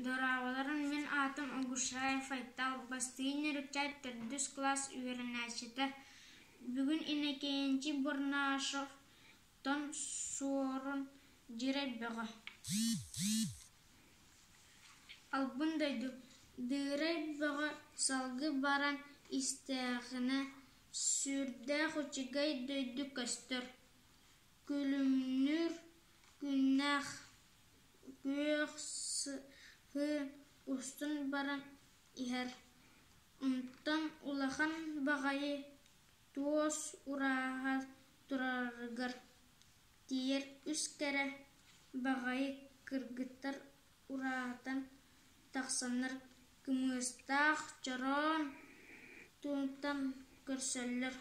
Дорооболорун, мин аатым Огушаев Айтал, Бастыйын Нөрүкчээн төрдүс кылаас үөрэнээччитэ. Бүгүн Иннокентий Бурнашевтан Суорун Дьирэй Бөҕө Албын дойду Дыырай Бөҕө салгыы баран истэҕинэ сүрдээх үчүгэй дойду көстөр, күлүмнүүр күннээх күөх сыһыы устун баран иһэр, онтон улахан баҕайы туос ураһа турарыгар тиийэр үс кэрэ баҕайы кыргыттар ураһаттан тахсаннар кымыстаах чороон тутан көрсөллөр,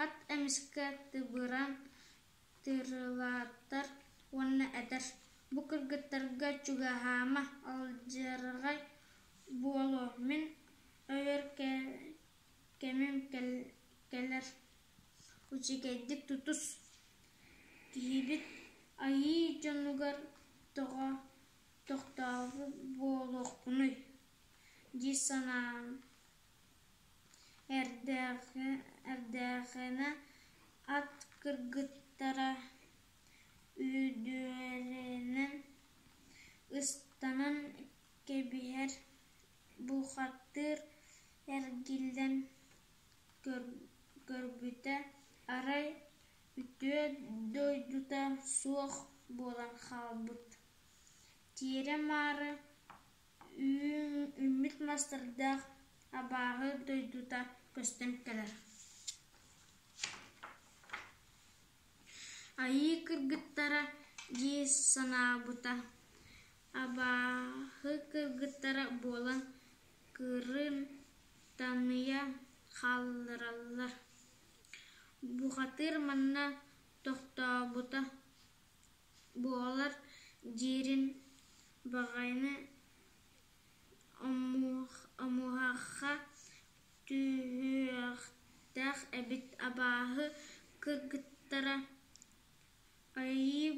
ат эмискэ тыбыыран тырылатар уонна этэр: «Бу кыргыттарга чугаһаама, алдьархай буолуо, мин өлөр кэмим кэлэр, үчүгэйдик тутус» Киһибит айыы дьонугар тоҕо тохтообут буолуохпунуй дии санаан эрдэҕинэ ат кыргыттара үрдүлэринэн ыстанан кэбиһэр, бухатыыр эргиллэн көрбүтэ, арай үтүө дойдута суох буолан хаалбыт, тиэрэ-маары үүммүт мастардаах абааһы дойдута көстөн кэлэр. Айыы кыргыттара дии санаабыта, абааһы кыргыттара буолан кырын таныйа хааллараллар. Бухатыыр манна тохтообута буолар диирин баҕайыны омуһахха түһүөхтээх эбит абааһы кыргыттара айыы